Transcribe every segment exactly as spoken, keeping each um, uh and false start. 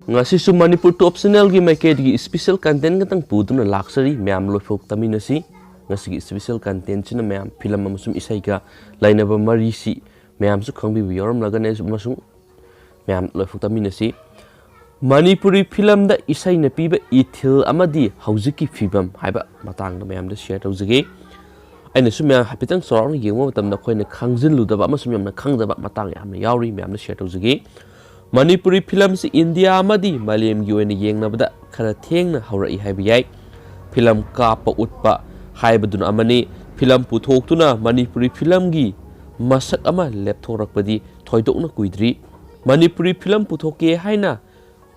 ꯉꯁꯤꯁꯨ ꯃꯅꯤꯄꯨꯔ ꯇꯣꯞ ꯆꯦꯅꯦꯜꯒꯤ ꯃꯥꯏꯀꯩꯗꯒꯤ special content ꯈꯛꯇꯪ ꯄꯨꯗꯨꯅ ꯂꯥꯛꯆꯔꯤ꯫ ꯃꯌꯥꯝ ꯂꯣꯏꯐꯥꯎ ꯇꯥꯃꯤꯟꯅꯁꯤ꯫ ꯉꯁꯤꯒꯤ ꯏꯁꯄꯤꯁꯦꯜ ꯀꯟꯇꯦꯟꯁꯤꯅ ꯃꯌꯥꯝ ꯐꯤꯂꯝ ꯑꯃꯁꯨꯡ ꯏꯁꯩꯒ ꯂꯩꯅꯕ ꯃꯔꯤꯁꯤ ꯃꯌꯥꯝꯁꯨ ꯈꯪꯕꯤꯕ ꯌꯥꯎꯔꯝꯂꯒꯅꯤ ꯑꯃꯁꯨꯡ ꯃꯌꯥꯝ ꯂꯣꯏꯐꯥꯎ ꯇꯥꯃꯤꯟꯅꯁꯤ꯫ ꯃꯅꯤꯄꯨꯔꯤ ꯐꯤꯂꯝꯗ ꯏꯁꯩꯅ ꯄꯤꯕ ꯏꯊꯤꯜ ꯑꯃꯗꯤ ꯍꯧꯖꯤꯛꯀꯤ ꯐꯤꯕꯝ ꯍꯥꯏꯕ ꯃꯇꯥꯡꯗ ꯃꯌꯥꯝꯗ ꯁꯤꯌꯔ ꯇꯧꯖꯒꯦ꯫ ꯑꯩꯅꯁꯨ ꯃꯌꯥꯝ ꯍꯥꯏꯐꯦꯠꯇꯪ ꯆꯥꯎꯔꯥꯛꯅ ꯌꯦꯡꯕ ꯃꯇꯝꯗ ꯑꯩꯈꯣꯏꯅ ꯈꯪꯖꯤꯜꯂꯨꯗꯕ ꯑꯃꯁꯨꯡ ꯌꯥꯝꯅ ꯈꯪꯗꯕ ꯃꯇꯥꯡ ꯌꯥꯝꯅ ꯌꯥꯎꯔꯤ, ꯃꯌꯥꯝꯗ ꯁꯤꯌꯔ ꯇꯧꯖꯒꯦ꯫ ꯃꯅꯤꯄꯨꯔꯤ ꯐꯤꯂꯝꯁꯤ ꯏꯟꯗꯤꯌꯥ ꯑꯃꯗꯤ ꯃꯥꯂꯦꯝꯒꯤ ꯑꯣꯏꯅ ꯌꯦꯡꯅꯕꯗ ꯈꯔ ꯊꯦꯡꯅ ꯍꯧꯔꯛꯏ ꯍꯥꯏꯕ ꯌꯥꯏ꯫ ꯐꯤꯂꯝ ꯀꯥꯞꯄ ꯎꯠꯄ ꯍꯥꯏꯕꯗꯨꯅ ꯑꯃꯅꯤ꯫ ꯐꯤꯂꯝ ꯄꯨꯊꯣꯛꯇꯨꯅ ꯃꯅꯤꯄꯨꯔꯤ ꯐꯤꯂꯝꯒꯤ ꯃꯁꯛ ꯑꯃ ꯂꯦꯞꯊꯣꯔꯛꯄꯗꯤ ꯊꯣꯏꯗꯣꯛꯅ ꯀꯨꯏꯗ꯭ꯔꯤ꯫ ꯃꯅꯤꯄꯨꯔꯤ ꯐꯤꯂꯝ ꯄꯨꯊꯣꯛꯀꯦ ꯍꯥꯏꯅ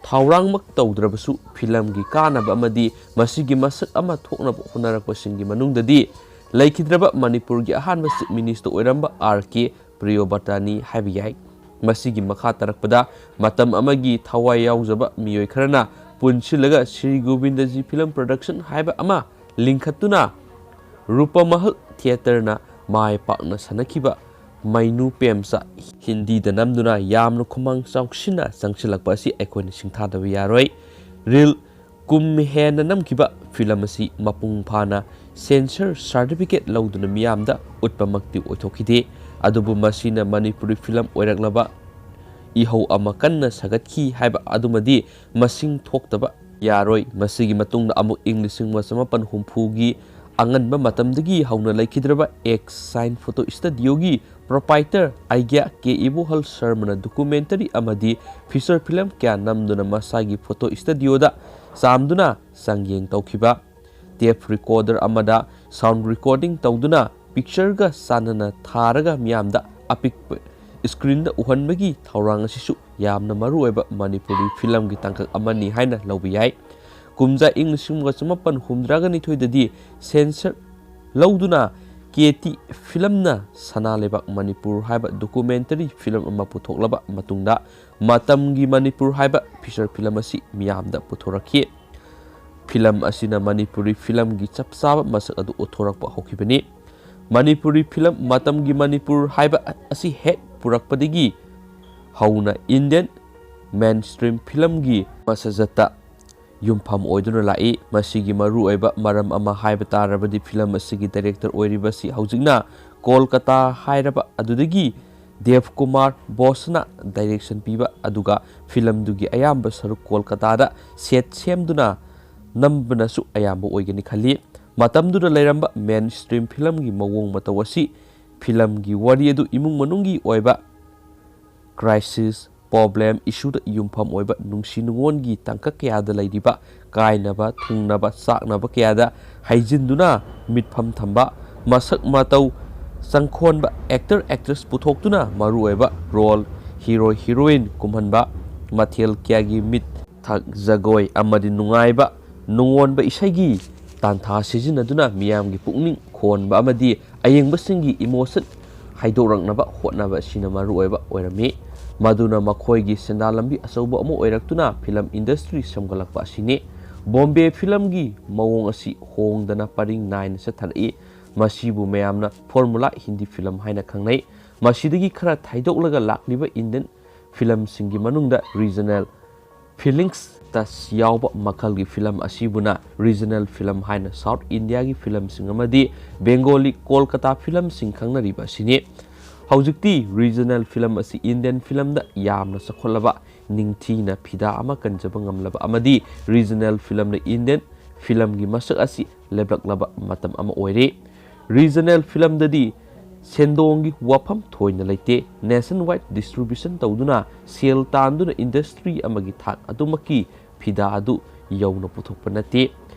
ꯊꯧꯔꯥꯡꯃꯛ ꯇꯧꯗ꯭ꯔꯕꯁꯨ, ꯐꯤꯂꯝꯒꯤ ꯀꯥꯟꯅꯕ ꯑꯃꯗꯤ ꯃꯁꯤꯒꯤ ꯃꯁꯛ ꯑꯃ ꯊꯣꯛꯅꯕ ꯍꯣꯠꯅꯔꯛꯄꯁꯤꯡꯒꯤ ꯃꯅꯨꯡꯗꯗꯤ ꯂꯩꯈꯤꯗ꯭ꯔꯕ ꯃꯅꯤꯄꯨꯔꯒꯤ ꯑꯍꯥꯟꯕ ꯆꯤꯐ ꯃꯤꯅꯤꯁꯇꯔ ꯑꯣꯏꯔꯝꯕ ꯑꯥꯔ ꯀꯦ ꯄ꯭ꯔꯤꯌꯣꯕ꯭ꯔꯇꯥꯅꯤ ꯍꯥꯏꯕ ꯌꯥꯏ꯫ ꯃꯁꯤꯒꯤ ꯃꯈꯥ ꯇꯥꯔꯛꯄꯗ ꯃꯇꯝ ꯑꯃꯒꯤ ꯊꯋꯥꯏ ꯌꯥꯎꯖꯕ ꯃꯤꯑꯣꯏ ꯈꯔꯅ ꯄꯨꯟꯁꯤꯜꯂꯒ ꯁ꯭ꯔꯤ ꯒꯣꯕꯤꯟꯗꯖꯤ ꯐꯤꯂꯝ ꯄ꯭ꯔꯣꯗꯛꯁꯟ ꯍꯥꯏꯕ ꯑꯃ ꯂꯤꯡꯈꯠꯇꯨꯅ ꯔꯨꯄꯃꯍꯜ ꯊꯤꯌꯦꯇꯔꯅ ꯃꯥꯏ ꯄꯥꯛꯅ ꯁꯥꯟꯅꯈꯤꯕ ꯃꯩꯅꯨ ꯄꯦꯝꯆꯥ ꯍꯤꯟꯗꯤꯗ ꯅꯝꯗꯨꯅ ꯌꯥꯝꯅ ꯈꯨꯃꯥꯡ ꯆꯥꯎꯁꯤꯟꯅ ꯆꯪꯁꯤꯜꯂꯛꯄ ꯑꯁꯤ ꯑꯩꯈꯣꯏꯅ ꯁꯤꯡꯊꯥꯗꯕ ꯌꯥꯔꯣꯏ꯫ ꯔꯤꯜ ꯀꯨꯝ ꯍꯦꯟꯅ ꯅꯝꯈꯤꯕ ꯐꯤꯂꯝ ꯑꯁꯤ ꯃꯄꯨꯡ ꯐꯥꯅ ꯁꯦꯟꯁꯔ ꯁꯥꯔꯇꯤꯐꯤꯀꯦꯠ ꯂꯧꯗꯨꯅ ꯃꯤꯌꯥꯝꯗ ꯎꯠꯄꯃꯛꯇꯤ ꯑꯣꯏꯊꯣꯛꯈꯤꯗꯦ, ꯑꯗꯨꯕꯨ ꯃꯁꯤꯅ ꯃꯅꯤꯄꯨꯔꯤ ꯐꯤꯂꯝ ꯑꯣꯏꯔꯛꯂꯕ ꯏꯍꯧ ꯑꯃ ꯀꯟꯅ ꯁꯥꯒꯠꯈꯤ ꯍꯥꯏꯕ ꯑꯗꯨꯃꯗꯤ ꯃꯁꯤꯡ ꯊꯣꯛꯇꯕ ꯌꯥꯔꯣꯏ꯫ ꯃꯁꯤꯒꯤ ꯃꯇꯨꯡꯗ ꯑꯃꯨꯛ ꯏꯪ ꯂꯤꯁꯤꯡ ꯑꯃ ꯆꯃꯥꯄꯟ ꯍꯨꯝꯐꯨꯒꯤ ꯑꯉꯟꯕ ꯃꯇꯝꯗꯒꯤ ꯍꯧꯅ ꯂꯩꯈꯤꯗ꯭ꯔꯕ ꯑꯦꯛꯁ ꯁꯥꯏꯟ ꯐꯣꯇꯣ ꯁ꯭ꯇꯨꯗꯤꯑꯣꯒꯤ ꯄ꯭ꯔꯣꯄꯥꯏꯇꯔ ꯑꯥꯏꯒ꯭ꯌꯥ ꯀꯦ ꯏꯕꯣꯍꯜ ꯁꯔꯃꯅ ꯗꯣꯀꯨꯃꯦꯟꯇꯔꯤ ꯑꯃꯗꯤ ꯐꯤꯆꯔ ꯐꯤꯂꯝ ꯀꯌꯥ ꯅꯝꯗꯨꯅ ꯃꯁꯥꯒꯤ ꯐꯣꯇꯣ ꯁ꯭ꯇꯨꯗꯤꯑꯣꯗ ꯆꯥꯝꯗꯨꯅ ꯆꯥꯡꯌꯦꯡ ꯇꯧꯈꯤꯕ꯫ ꯇꯦꯞ ꯔꯤꯀꯣꯔꯗꯔ ꯑꯃꯗ ꯁꯥꯎꯟ ꯔꯤꯀꯣꯔꯗꯤꯡ ꯇꯧꯗꯨꯅ ꯄꯤꯛꯆꯔꯒ ꯆꯥꯟꯅꯅ ꯊꯥꯔꯒ ꯃꯤꯌꯥꯝꯗ ꯑꯄꯤꯛꯄ ꯁ꯭ꯀ꯭ꯔꯤꯟꯗ ꯎꯍꯟꯕꯒꯤ ꯊꯧꯔꯥꯡ ꯑꯁꯤꯁꯨ ꯌꯥꯝꯅ ꯃꯔꯨꯑꯣꯏꯕ ꯃꯅꯤꯄꯨꯔꯤ ꯐꯤꯂꯝꯒꯤ ꯇꯥꯡꯀꯛ ꯑꯃꯅꯤ ꯍꯥꯏꯅ ꯂꯧꯕ ꯌꯥꯏ꯫ ꯀꯨꯝꯖꯥ ꯏꯪ ꯂꯤꯁꯤꯡ ꯑꯃꯒ ꯆꯃꯥꯄꯟ ꯍꯨꯝꯗ꯭ꯔꯥꯒ ꯅꯤꯊꯣꯏꯗꯗꯤ ꯁꯦꯟꯁꯔ ꯂꯧꯗꯨꯅ ꯀꯦ ꯇꯤ ꯐꯤꯂꯝꯅ ꯁꯅꯥ ꯂꯩꯕꯥꯛ ꯃꯅꯤꯄꯨꯔ ꯍꯥꯏꯕ ꯗꯣꯀꯨꯃꯦꯟꯇꯔꯤ ꯐꯤꯂꯝ ꯑꯃ ꯄꯨꯊꯣꯛꯂꯕ ꯃꯇꯨꯡꯗ ꯃꯇꯝꯒꯤ ꯃꯅꯤꯄꯨꯔ ꯍꯥꯏꯕ ꯐꯤꯆꯔ ꯐꯤꯂꯝ ꯑꯁꯤ ꯃꯤꯌꯥꯝꯗ ꯄꯨꯊꯣꯔꯛꯈꯤ꯫ ꯐꯤꯂꯝ ꯑꯁꯤꯅ ꯃꯅꯤꯄꯨꯔꯤ ꯐꯤꯂꯝꯒꯤ ꯆꯞ ꯆꯥꯕ ꯃꯁꯛ ꯑꯗꯨ ꯎꯠꯊꯣꯔꯛꯄ ꯍꯧꯈꯤꯕꯅꯤ꯫ ꯃꯅꯤꯄꯨꯔꯤ ꯐꯤꯂꯝ ꯃꯇꯝꯒꯤ ꯃꯅꯤꯄꯨꯔ ꯍꯥꯏꯕ ꯑꯁꯤ ꯍꯦꯛ ꯄꯨꯔꯛꯄꯗꯒꯤ ꯍꯧꯅ ꯏꯟꯗꯤꯌꯟ ꯃꯦꯟ ꯁ꯭ꯇ꯭ꯔꯤꯝ ꯐꯤꯂꯝꯒꯤ ꯃꯁꯥꯖꯠꯇ ꯌꯨꯝꯐꯝ ꯑꯣꯏꯗꯨꯅ ꯂꯥꯛꯏ꯫ ꯃꯁꯤꯒꯤ ꯃꯔꯨꯑꯣꯏꯕ ꯃꯔꯝ ꯑꯃ ꯍꯥꯏꯕ ꯇꯥꯔꯕꯗꯤ ꯐꯤꯂꯝ ꯑꯁꯤꯒꯤ ꯗꯥꯏꯔꯦꯛꯇꯔ ꯑꯣꯏꯔꯤꯕꯁꯤ ꯍꯧꯖꯤꯛꯅ ꯀꯣꯜꯀꯇꯥ ꯍꯥꯏꯔꯕ ꯑꯗꯨꯗꯒꯤ ꯗꯦꯕ ꯀꯨꯃꯥꯔ ꯕꯣꯁꯅ ꯗꯥꯏꯔꯦꯛꯁꯟ ꯄꯤꯕ, ꯑꯗꯨꯒ ꯐꯤꯂꯝꯗꯨꯒꯤ ꯑꯌꯥꯝꯕ ꯁꯔꯨꯛ ꯀꯣꯜꯀꯇꯥꯗ ꯁꯦꯠ ꯁꯦꯝꯗꯨꯅ ꯅꯝꯕꯅꯁꯨ ꯑꯌꯥꯝꯕ ꯑꯣꯏꯒꯅꯤ ꯈꯜꯂꯤ꯫ ꯃꯇꯝꯗꯨꯗ ꯂꯩꯔꯝꯕ ꯃꯦꯟ ꯁ꯭ꯇ꯭ꯔꯤꯝ ꯐꯤꯂꯝꯒꯤ ꯃꯑꯣꯡ ꯃꯇꯧ ꯑꯁꯤ ꯐꯤꯂꯝꯒꯤ ꯋꯥꯔꯤ ꯑꯗꯨ ꯏꯃꯨꯡ ꯃꯅꯨꯡꯒꯤ ꯑꯣꯏꯕ ꯀ꯭ꯔꯥꯏꯁꯤꯁ, ꯄ꯭ꯔꯣꯕ꯭ꯂꯦꯝ, ꯏꯁꯨꯗ ꯌꯨꯝꯐꯝ ꯑꯣꯏꯕ ꯅꯨꯡꯁꯤ ꯅꯨꯡꯉꯣꯟꯒꯤ ꯇꯥꯡꯀꯛ ꯀꯌꯥꯗ ꯂꯩꯔꯤꯕ ꯀꯥꯏꯅꯕ, ꯊꯨꯡꯅꯕ, ꯆꯥꯛꯅꯕ ꯀꯌꯥꯗ ꯍꯩꯖꯤꯟꯗꯨꯅ ꯃꯤꯠꯐꯝ ꯊꯝꯕ, ꯃꯁꯛ ꯃꯇꯧ ꯆꯪꯈꯣꯟꯕ ꯑꯦꯛꯇꯔ ꯑꯦꯛꯇ꯭ꯔꯦꯁ ꯄꯨꯊꯣꯛꯇꯨꯅ ꯃꯔꯨꯑꯣꯏꯕ ꯔꯣꯜ, ꯍꯤꯔꯣ ꯍꯤꯔꯣꯏꯟ ꯀꯨꯝꯍꯟꯕ, ꯃꯊꯦꯜ ꯀꯌꯥꯒꯤ ꯃꯤꯠ ꯊꯛ ꯖꯒꯣꯏ ꯑꯃꯗꯤ ꯅꯨꯡꯉꯥꯏꯕ ꯅꯨꯡꯉꯣꯟꯕ ꯏꯁꯩꯒꯤ ꯇꯥꯟꯊꯥ ꯁꯤꯖꯤꯟꯅꯗꯨꯅ ꯃꯤꯌꯥꯝꯒꯤ ꯄꯨꯛꯅꯤꯡ ꯈꯣꯟꯕ ꯑꯃꯗꯤ ꯑꯌꯦꯡꯕꯁꯤꯡꯒꯤ ꯏꯃꯣꯁꯟ ꯍꯥꯏꯗꯣꯔꯛꯅꯕ ꯍꯣꯠꯅꯕ ꯑꯁꯤꯅ ꯃꯔꯨꯑꯣꯏꯕ ꯑꯣꯏꯔꯝꯃꯤ꯫ ꯃꯗꯨꯅ ꯃꯈꯣꯏꯒꯤ ꯁꯦꯟꯗꯥꯟ ꯂꯝꯕꯤ ꯑꯆꯧꯕ ꯑꯃ ꯑꯣꯏꯔꯛꯇꯨꯅ ꯐꯤꯂꯝ ꯏꯟꯗꯁꯇ꯭ꯔꯤ ꯁꯦꯝꯒꯠꯂꯛꯄ ꯑꯁꯤꯅꯤ꯫ ꯕꯣꯝꯕꯦ ꯐꯤꯂꯝꯒꯤ ꯃꯑꯣꯡ ꯑꯁꯤ ꯍꯣꯡꯗꯅ ꯄꯔꯤꯡ ꯅꯥꯏꯅ ꯆꯠꯊꯔꯛꯏ꯫ ꯃꯁꯤꯕꯨ ꯃꯌꯥꯝꯅ ꯐꯣꯔꯃꯨꯂꯥ ꯍꯤꯟꯗꯤ ꯐꯤꯂꯝ ꯍꯥꯏꯅ ꯈꯪꯅꯩ꯫ ꯃꯁꯤꯗꯒꯤ ꯈꯔ ꯊꯩꯗꯣꯛꯂꯒ ꯂꯥꯛꯂꯤꯕ ꯏꯟꯗꯤꯌꯟ ꯐꯤꯂꯝꯁꯤꯡꯒꯤ ꯃꯅꯨꯡꯗ ꯔꯤꯖꯅꯦꯜ ꯐꯤꯂꯤꯡꯁ ꯇꯆ ꯌꯥꯎꯕ ꯃꯈꯜꯒꯤ ꯐꯤꯂꯝ ꯑꯁꯤꯕꯨꯅ ꯔꯤꯖꯅꯦꯜ ꯐꯤꯂꯝ ꯍꯥꯏꯅ ꯁꯥꯎꯠ ꯏꯟꯗꯤꯌꯥꯒꯤ ꯐꯤꯂꯝꯁꯤꯡ ꯑꯃꯗꯤ ꯕꯦꯡꯒꯣꯂꯤ ꯀꯣꯜꯀꯇꯥ ꯐꯤꯂꯝꯁꯤꯡ ꯈꯪꯅꯔꯤꯕ ꯑꯁꯤꯅꯤ꯫ ꯍꯧꯖꯤꯛꯇꯤ ꯔꯤꯖꯅꯦꯜ ꯐꯤꯂꯝ ꯑꯁꯤ ꯏꯟꯗꯤꯌꯟ ꯐꯤꯂꯝꯗ ꯌꯥꯝꯅ ꯆꯥꯎꯈꯠꯂꯕ, ꯅꯤꯡꯊꯤꯅ ꯐꯤꯗꯥ ꯑꯃ ꯀꯟꯖꯕ ꯉꯝꯂꯕ ꯑꯃꯗꯤ ꯔꯤꯖꯅꯦꯜ ꯐꯤꯂꯝꯅ ꯏꯟꯗꯤꯌꯟ ꯐꯤꯂꯝꯒꯤ ꯃꯁꯛ ꯑꯁꯤ ꯂꯦꯞꯂꯛꯂꯕ ꯃꯇꯝ ꯑꯃ ꯑꯣꯏꯔꯦ꯫ ꯔꯤꯖꯅꯦꯜ ꯐꯤꯂꯝꯗꯗꯤ ꯁꯦꯟꯗꯣꯡꯒꯤ ꯋꯥꯐꯝ ꯊꯣꯏꯅ ꯂꯩꯇꯦ꯫ ꯅꯦꯁꯟ ꯋꯥꯏꯗ ꯗꯤꯁꯇ꯭ꯔꯤꯕ꯭ꯌꯨꯁꯟ ꯇꯧꯗꯨꯅ ꯁꯦꯜ ꯇꯥꯟꯗꯨꯅ ꯏꯟꯗꯁꯇ꯭ꯔꯤ ꯑꯃꯒꯤ ꯊꯥꯛ ꯑꯗꯨꯃꯛꯀꯤ ꯐꯤꯗꯥ ꯑꯗꯨ ꯌꯧꯅ ꯄꯨꯊꯣꯛꯄ ꯅꯠꯇꯦ꯫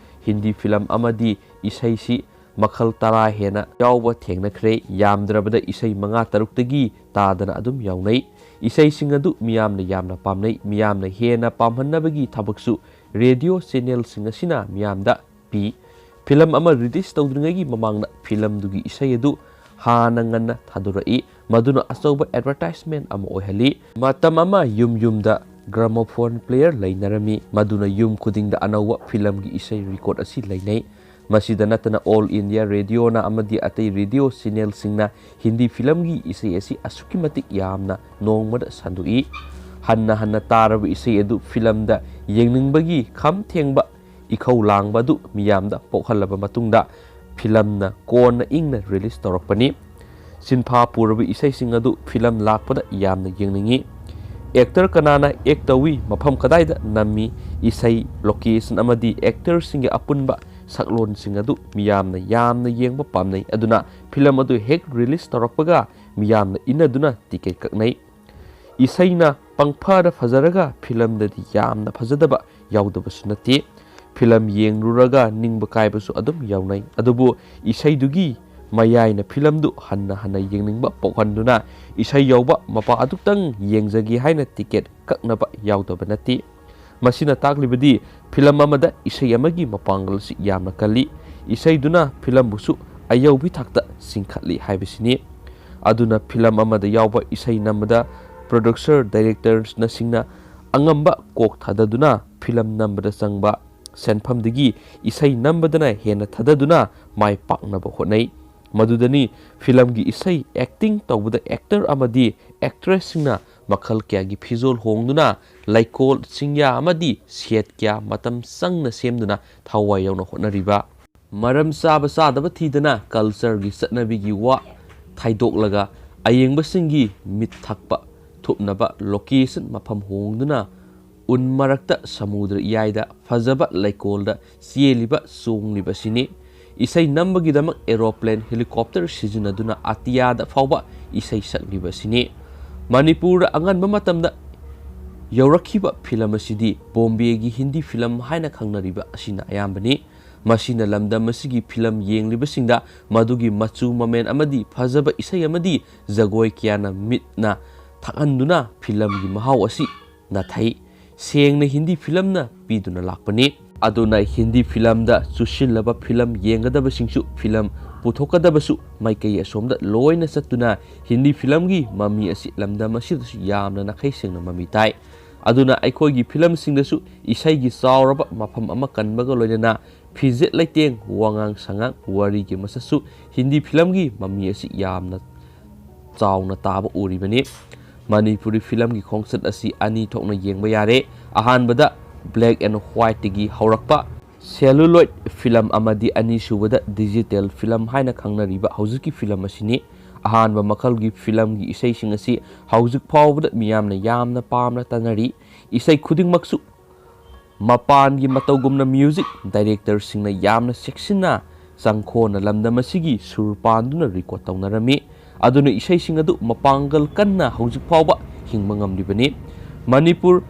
ꯍꯤꯟꯗꯤ ꯐꯤꯂꯝ ꯑꯃꯗꯤ ꯏꯁꯩꯁꯤ ꯃꯈꯜ ꯇꯔꯥ ꯍꯦꯟꯅ ꯌꯥꯎꯕ ꯊꯦꯡꯅꯈ꯭ꯔꯦ꯫ ꯌꯥꯝꯗ꯭ꯔꯕꯗ ꯏꯁꯩ ꯃꯉꯥ ꯇꯔꯨꯛꯇꯒꯤ ꯇꯥꯗꯅ ꯑꯗꯨꯝ ꯌꯥꯎꯅꯩ꯫ ꯏꯁꯩꯁꯤꯡ ꯑꯗꯨ ꯃꯤꯌꯥꯝꯅ ꯌꯥꯝꯅ ꯄꯥꯝꯅꯩ꯫ ꯃꯤꯌꯥꯝꯅ ꯍꯦꯟꯅ ꯄꯥꯝꯍꯟꯅꯕꯒꯤ ꯊꯕꯛꯁꯨ ꯔꯦꯗꯤꯑꯣ ꯆꯦꯅꯦꯜꯁꯤꯡ ꯑꯁꯤꯅ ꯃꯤꯌꯥꯝꯗ ꯄꯤ꯫ ꯐꯤꯂꯝ ꯑꯃ ꯔꯤꯂꯤꯁ ꯇꯧꯗ꯭ꯔꯤꯉꯩꯒꯤ ꯃꯃꯥꯡꯗ ꯐꯤꯂꯝꯗꯨꯒꯤ ꯏꯁꯩ ꯑꯗꯨ ꯍꯥꯟꯅ ꯉꯟꯅ ꯊꯥꯗꯣꯔꯛꯏ, ꯃꯗꯨꯅ ꯑꯆꯧꯕ ꯑꯦꯗꯚꯔꯇꯥꯏꯖꯃꯦꯟ ꯑꯃ ꯑꯣꯏꯍꯜꯂꯤ꯫ ꯃꯇꯝ ꯑꯃ ꯌꯨꯝ ꯌꯨꯝꯗ ꯒ꯭ꯔꯥꯃꯣꯐꯣꯟ ꯄ꯭ꯂꯦꯌꯔ ꯂꯩꯅꯔꯝꯃꯤ, ꯃꯗꯨꯅ ꯌꯨꯝ ꯈꯨꯗꯤꯡꯗ ꯑꯅꯧꯕ ꯐꯤꯂꯝꯒꯤ ꯏꯁꯩ ꯔꯦꯀꯣꯔꯗ ꯑꯁꯤ ꯂꯩꯅꯩ꯫ ꯃꯁꯤꯗ ꯅꯠꯇꯅ ꯑꯣꯜ ꯏꯟꯗꯤꯌꯥ ꯔꯦꯗꯤꯑꯣꯅ ꯑꯃꯗꯤ ꯑꯇꯩ ꯔꯦꯗꯤꯑꯣ ꯆꯦꯅꯦꯜꯁꯤꯡꯅ ꯍꯤꯟꯗꯤ ꯐꯤꯂꯝꯒꯤ ꯏꯁꯩ ꯑꯁꯤ ꯑꯁꯨꯛꯀꯤ ꯃꯇꯤꯛ ꯌꯥꯝꯅ ꯅꯣꯡꯃꯗ ꯁꯟꯗꯣꯛꯏ꯫ ꯍꯟꯅ ꯍꯟꯅ ꯇꯥꯔꯕ ꯏꯁꯩ ꯑꯗꯨ ꯐꯤꯂꯝꯗ ꯌꯦꯡꯅꯤꯡꯕꯒꯤ ꯈꯝ ꯊꯦꯡꯕ ꯏꯈꯧ ꯂꯥꯡꯕ ꯑꯗꯨ ꯃꯤꯌꯥꯝꯗ ꯄꯣꯛꯍꯜꯂꯕ ꯃꯇꯨꯡꯗ ꯐꯤꯂꯝꯅ ꯀꯣꯟꯅ ꯏꯪꯅ ꯔꯤꯂꯤꯁ ꯇꯧꯔꯛꯄꯅꯤ꯫ ꯁꯤꯟꯐꯥ ꯄꯨꯔꯕ ꯏꯁꯩꯁꯤꯡ ꯑꯗꯨ ꯐꯤꯂꯝ ꯂꯥꯛꯄꯗ ꯌꯥꯝꯅ ꯌꯦꯡꯅꯤꯡꯏ꯫ ꯑꯦꯛꯇꯔ ꯀꯅꯥꯅ ꯑꯦꯛ ꯇꯧꯏ, ꯃꯐꯝ ꯀꯗꯥꯏꯗ ꯅꯝꯃꯤ, ꯏꯁꯩ, ꯂꯣꯀꯦꯁꯟ ꯑꯃꯗꯤ ꯑꯦꯛꯇꯔꯁꯤꯡꯒꯤ ꯑꯄꯨꯟꯕ ꯁꯛꯂꯣꯟꯁꯤꯡ ꯑꯗꯨ ꯃꯤꯌꯥꯝꯅ ꯌꯥꯝꯅ ꯌꯦꯡꯕ ꯄꯥꯝꯅꯩ꯫ ꯑꯗꯨꯅ ꯐꯤꯂꯝ ꯑꯗꯨ ꯍꯦꯛ ꯔꯤꯂꯤꯁ ꯇꯧꯔꯛꯄꯒ ꯃꯤꯌꯥꯝꯅ ꯏꯟꯅꯗꯨꯅ ꯇꯤꯀꯦꯠ ꯀꯛꯅꯩ꯫ ꯏꯁꯩꯅ ꯄꯪꯐꯗ ꯐꯖꯔꯒ ꯐꯤꯂꯝꯗꯗꯤ ꯌꯥꯝꯅ ꯐꯖꯗꯕ ꯌꯥꯎꯗꯕꯁꯨ ꯅꯠꯇꯦ꯫ ꯐꯤꯂꯝ ꯌꯦꯡꯂꯨꯔꯒ ꯅꯤꯡꯕ ꯀꯥꯏꯕꯁꯨ ꯑꯗꯨꯝ ꯌꯥꯎꯅꯩ꯫ ꯑꯗꯨꯕꯨ ꯏꯁꯩꯗꯨꯒꯤ ꯃꯌꯥꯏꯅ ꯐꯤꯂꯝꯗꯨ ꯍꯟꯅ ꯍꯟꯅ ꯌꯦꯡꯅꯤꯡꯕ ꯄꯣꯛꯍꯟꯗꯨꯅ ꯏꯁꯩ ꯌꯥꯎꯕ ꯃꯄꯥ ꯑꯗꯨꯇꯪ ꯌꯦꯡꯖꯒꯦ ꯍꯥꯏꯅ ꯇꯤꯀꯦꯠ ꯀꯛꯅꯕ ꯌꯥꯎꯗꯕ ꯅꯠꯇꯦ꯫ ꯃꯁꯤꯅ ꯇꯥꯛꯂꯤꯕꯗꯤ ꯐꯤꯂꯝ ꯑꯃꯗ ꯏꯁꯩ ꯑꯃꯒꯤ ꯃꯄꯥꯡꯒꯜ ꯑꯁꯤ ꯌꯥꯝꯅ ꯀꯜꯂꯤ꯫ ꯏꯁꯩꯗꯨꯅ ꯐꯤꯂꯝꯕꯨꯁꯨ ꯑꯌꯧꯕꯤ ꯊꯥꯛꯇ ꯆꯤꯡꯈꯠꯂꯤ ꯍꯥꯏꯕꯁꯤꯅꯤ꯫ ꯑꯗꯨꯅ ꯐꯤꯂꯝ ꯑꯃꯗ ꯌꯥꯎꯕ ꯏꯁꯩ ꯅꯝꯕꯗ ꯄ꯭ꯔꯣꯗ꯭ꯌꯨꯁꯔ, ꯗꯥꯏꯔꯦꯛꯇꯔꯅꯁꯤꯡꯅ ꯑꯉꯝꯕ ꯀꯣꯛ ꯊꯥꯗꯗꯨꯅ ꯐꯤꯂꯝ ꯅꯝꯕꯗ ꯆꯪꯕ ꯁꯦꯟꯐꯝꯗꯒꯤ ꯏꯁꯩ ꯅꯝꯕꯗꯅ ꯍꯦꯟꯅ ꯊꯥꯗꯗꯨꯅ ꯃꯥꯏ ꯄꯥꯛꯅꯕ ꯍꯣꯠꯅꯩ꯫ ꯃꯗꯨꯗꯅꯤ ꯐꯤꯂꯝꯒꯤ ꯏꯁꯩ ꯑꯦꯛꯇꯤꯡ ꯇꯧꯕꯗ ꯑꯦꯛꯇꯔ ꯑꯃꯗꯤ ꯑꯦꯛꯇ꯭ꯔꯦꯁꯁꯤꯡꯅ ꯃꯈꯜ ꯀꯌꯥꯒꯤ ꯐꯤꯖꯣꯜ ꯍꯣꯡꯗꯨꯅ, ꯂꯩꯀꯣꯜ, ꯆꯤꯡꯌꯥ ꯑꯃꯗꯤ ꯁꯦꯠ ꯀꯌꯥ ꯃꯇꯝ ꯆꯪꯅ ꯁꯦꯝꯗꯨꯅ ꯊꯋꯥꯏ ꯌꯥꯎꯅ ꯍꯣꯠꯅꯔꯤꯕ, ꯃꯔꯝ ꯆꯥꯕ ꯆꯥꯗꯕ ꯊꯤꯗꯅ ꯀꯜꯆꯔꯒꯤ ꯆꯠꯅꯕꯤꯒꯤ ꯋꯥ ꯊꯥꯏꯗꯣꯛꯂꯒ ꯑꯌꯦꯡꯕꯁꯤꯡꯒꯤ ꯃꯤꯠ ꯊꯛꯄ ꯊꯨꯞꯅꯕ ꯂꯣꯀꯦꯁꯟ ꯃꯐꯝ ꯍꯣꯡꯗꯨꯅ ꯎꯟ ꯃꯔꯛꯇ ꯁꯃꯨꯗ꯭ꯔ ꯏꯌꯥꯏꯗ ꯐꯖꯕ ꯂꯩꯀꯣꯜꯗ ꯆꯦꯜꯂꯤꯕ ꯆꯣꯡꯂꯤꯕꯁꯤꯅꯤ꯫ ꯏꯁꯩ ꯅꯝꯕꯒꯤꯗꯃꯛ ꯑꯦꯔꯣꯄ꯭ꯂꯦꯟ, ꯍꯦꯂꯤꯀꯣꯞꯇꯔ ꯁꯤꯖꯤꯟꯅꯗꯨꯅ ꯑꯇꯤꯌꯥꯗ ꯐꯥꯎꯕ ꯏꯁꯩ ꯁꯛꯂꯤꯕꯁꯤꯅꯤ꯫ ꯃꯅꯤꯄꯨꯔꯗ ꯑꯉꯟꯕ ꯃꯇꯝꯗ ꯌꯧꯔꯛꯈꯤꯕ ꯐꯤꯂꯝ ꯑꯁꯤꯗꯤ ꯕꯣꯝꯕꯦꯒꯤ ꯍꯤꯟꯗꯤ ꯐꯤꯂꯝ ꯍꯥꯏꯅ ꯈꯪꯅꯔꯤꯕ ꯑꯁꯤꯅ ꯑꯌꯥꯝꯕꯅꯤ꯫ ꯃꯁꯤꯅ ꯂꯝꯗꯝ ꯑꯁꯤꯒꯤ ꯐꯤꯂꯝ ꯌꯦꯡꯂꯤꯕꯁꯤꯡꯗ ꯃꯗꯨꯒꯤ ꯃꯆꯨ ꯃꯃꯦꯟ ꯑꯃꯗꯤ ꯐꯖꯕ ꯏꯁꯩ ꯑꯃꯗꯤ ꯖꯒꯣꯏ ꯀꯌꯥꯅ ꯃꯤꯠꯅ ꯊꯛꯍꯟꯗꯨꯅ ꯐꯤꯂꯝꯒꯤ ꯃꯍꯥꯎ ꯑꯁꯤ ꯅꯥꯊꯩ꯫ ꯁꯦꯡꯅ ꯍꯤꯟꯗꯤ ꯐꯤꯂꯝꯅ ꯄꯤꯗꯨꯅ ꯂꯥꯛꯄꯅꯤ꯫ ꯑꯗꯨꯅ ꯍꯤꯟꯗꯤ ꯐꯤꯂꯝꯗ ꯆꯨꯁꯤꯜꯂꯕ ꯐꯤꯂꯝ ꯌꯦꯡꯒꯗꯕꯁꯤꯡꯁꯨ, ꯐꯤꯂꯝ ꯄꯨꯊꯣꯛꯀꯗꯕꯁꯨ ꯃꯥꯏꯀꯩ ꯑꯁꯣꯝꯗ ꯂꯣꯏꯅ ꯆꯠꯇꯨꯅ ꯍꯤꯟꯗꯤ ꯐꯤꯂꯝꯒꯤ ꯃꯃꯤ ꯑꯁꯤ ꯂꯝꯗꯝ ꯑꯁꯤꯗꯁꯨ ꯌꯥꯝꯅ ꯅꯥꯈꯩ ꯁꯦꯡꯅ ꯃꯃꯤ ꯇꯥꯏ꯫ ꯑꯗꯨꯅ ꯑꯩꯈꯣꯏꯒꯤ ꯐꯤꯂꯝꯁꯤꯡꯗꯁꯨ ꯏꯁꯩꯒꯤ ꯆꯥꯎꯔꯕ ꯃꯐꯝ ꯑꯃ ꯀꯟꯕꯒ ꯂꯣꯏꯅꯅ ꯐꯤꯖꯦꯠ ꯂꯩꯇꯦꯡ, ꯋꯥꯉꯥꯡ ꯁꯉꯥꯡ, ꯋꯥꯔꯤꯒꯤ ꯃꯁꯛꯁꯨ ꯍꯤꯟꯗꯤ ꯐꯤꯂꯝꯒꯤ ꯃꯃꯤ ꯑꯁꯤ ꯌꯥꯝꯅ ꯆꯥꯎꯅ ꯇꯥꯕ ꯎꯔꯤꯕꯅꯤ꯫ ꯃꯅꯤꯄꯨꯔꯤ ꯐꯤꯂꯝꯒꯤ ꯈꯣꯡꯆꯠ ꯑꯁꯤ ꯑꯅꯤ ꯊꯣꯛꯅ ꯌꯦꯡꯕ ꯌꯥꯔꯦ꯫ ꯑꯍꯥꯟꯕꯗ black and whiteꯇꯒꯤ ꯍꯧꯔꯛꯄ celluloid ꯐꯤꯂꯝ ꯑꯃꯗꯤ ꯑꯅꯤꯁꯨꯕꯗ digital ꯐꯤꯂꯝ ꯍꯥꯏꯅ ꯈꯪꯅꯔꯤꯕ ꯍꯧꯖꯤꯛꯀꯤ ꯐꯤꯂꯝ ꯑꯁꯤꯅꯤ꯫ ꯑꯍꯥꯟꯕ ꯃꯈꯜꯒꯤ ꯐꯤꯂꯝꯒꯤ ꯏꯁꯩꯁꯤꯡ ꯑꯁꯤ ꯍꯧꯖꯤꯛ ꯐꯥꯎꯕꯗ ꯃꯤꯌꯥꯝꯅ ꯌꯥꯝꯅ ꯄꯥꯝꯅ ꯇꯥꯅꯔꯤ꯫ ꯏꯁꯩ ꯈꯨꯗꯤꯡꯃꯛꯁꯨ ꯃꯄꯥꯟꯒꯤ ꯃꯇꯧꯒꯨꯝꯅ music directorꯁꯤꯡꯅ ꯌꯥꯝꯅ ꯆꯦꯛꯁꯤꯟꯅ ꯆꯪꯈꯣꯟꯅ ꯂꯝꯗꯝ ꯑꯁꯤꯒꯤ ꯁꯨꯔ ꯄꯥꯟꯗꯨꯅ record ꯇꯧꯅꯔꯝꯃꯤ꯫ ꯑꯗꯨꯅ ꯏꯁꯩꯁꯤꯡ ꯑꯗꯨ ꯃꯄꯥꯡꯒꯜ ꯀꯟꯅ ꯍꯧꯖꯤꯛ ꯐꯥꯎꯕ ꯍꯤꯡꯕ ꯉꯝꯂꯤꯕꯅꯤ꯫ ꯃꯅꯤꯄꯨꯔ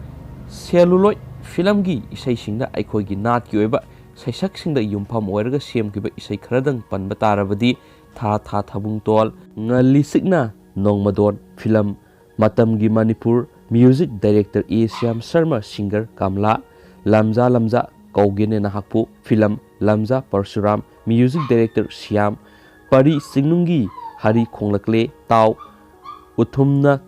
celluloid ꯐꯤꯂꯝꯒꯤ ꯏꯁꯩꯁꯤꯡꯗ ꯑꯩꯈꯣꯏꯒꯤ ꯅꯥꯠꯀꯤ ꯑꯣꯏꯕ ꯁꯩꯁꯛꯁꯤꯡꯗ ꯌꯨꯝꯐꯝ ꯑꯣꯏꯔꯒ ꯁꯦꯝꯈꯤꯕ ꯏꯁꯩ ꯈꯔꯗꯪ ꯄꯟꯕ ꯇꯥꯔꯕꯗꯤ ꯊꯥ ꯊꯥ ꯊꯥꯕꯨꯡꯇꯣꯜ, ꯉꯜꯂꯤ ꯁꯤꯛꯅ ꯅꯣꯡꯃꯗꯣꯟ ꯐꯤꯂꯝ, ꯃꯇꯝꯒꯤ ꯃꯅꯤꯄꯨꯔ, music director ꯑꯦ ꯁ꯭ꯌꯥꯝ ꯁꯔꯃ, singer ꯀꯝꯂꯥ, ꯂꯝꯖꯥ ꯂꯝꯖꯥ ꯀꯧꯒꯦꯅꯦ ꯅꯍꯥꯛꯄꯨ film, Lamja Parshuram, music director Shyam, ꯄꯔꯤ ꯆꯤꯡꯅꯨꯡꯒꯤ ꯍꯔꯤ ꯈꯣꯡꯂꯛꯂꯦ ꯇꯥꯎ, ꯎꯊꯨꯝꯅ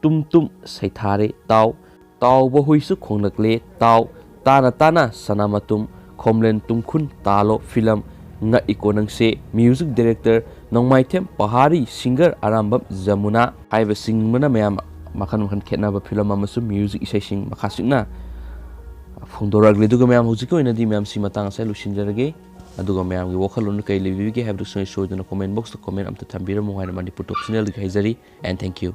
ꯇꯨꯝ ꯇꯨꯝ ꯁꯩꯊꯥꯔꯦ ꯇꯥꯎ, ꯇꯥꯎꯕ ꯍꯨꯏꯁꯨ ꯈꯣꯡꯂꯛꯂꯦ ꯇꯥꯎ, ꯇꯥꯅ ꯇꯥꯅ ꯁꯅꯥꯃꯇꯨꯝ, ꯈꯣꯝꯂꯦꯟ ꯇꯨꯝꯈꯨꯟ ꯇꯥꯂꯣ ꯐꯤꯂꯝ, ꯉꯛꯏꯀꯣ ꯅꯪꯁꯦ, music director ꯅꯣꯡꯃꯥꯏꯊꯦꯝ ꯄꯍꯥꯔꯤ, singer ꯑꯔꯥꯝꯕꯝ ꯖꯃꯨꯅꯥ ꯍꯥꯏꯕꯁꯤꯡꯕꯅ ꯃꯌꯥꯝ ꯃꯈꯜ ꯃꯈꯜ ꯈꯦꯠꯅꯕ ꯐꯤꯂꯝ ꯑꯃꯁꯨꯡ music ꯏꯁꯩꯁꯤꯡ ꯃꯈꯥ ꯆꯤꯛꯅ ꯐꯣꯡꯗꯣꯔꯛꯂꯤ꯫ ꯑꯗꯨꯒ ꯃꯌꯥꯝ, ꯍꯧꯖꯤꯛꯀꯤ ꯑꯣꯏꯅꯗꯤ ꯃꯌꯥꯝ ꯁꯤ ꯃꯇꯥꯡ ꯑꯁꯤꯗ ꯂꯣꯏꯁꯤꯟꯖꯔꯒꯦ꯫ ꯑꯗꯨꯒ ꯃꯌꯥꯝꯒꯤ ꯋꯥꯈꯜꯂꯣꯟ ꯀꯔꯤ ꯂꯩꯕꯤꯕꯒꯦ ꯍꯥꯏꯕꯗꯨꯁꯨ ꯁꯣꯏꯗꯅ comment boxꯇ comment ꯑꯝꯇ ꯊꯝꯕꯤꯔꯝꯃꯨ ꯍꯥꯏꯅ ꯃꯅꯤꯄꯨꯔ ꯇꯣꯞ channelꯗꯒꯤ ꯍꯥꯏꯖꯔꯤ꯫ And thank you꯫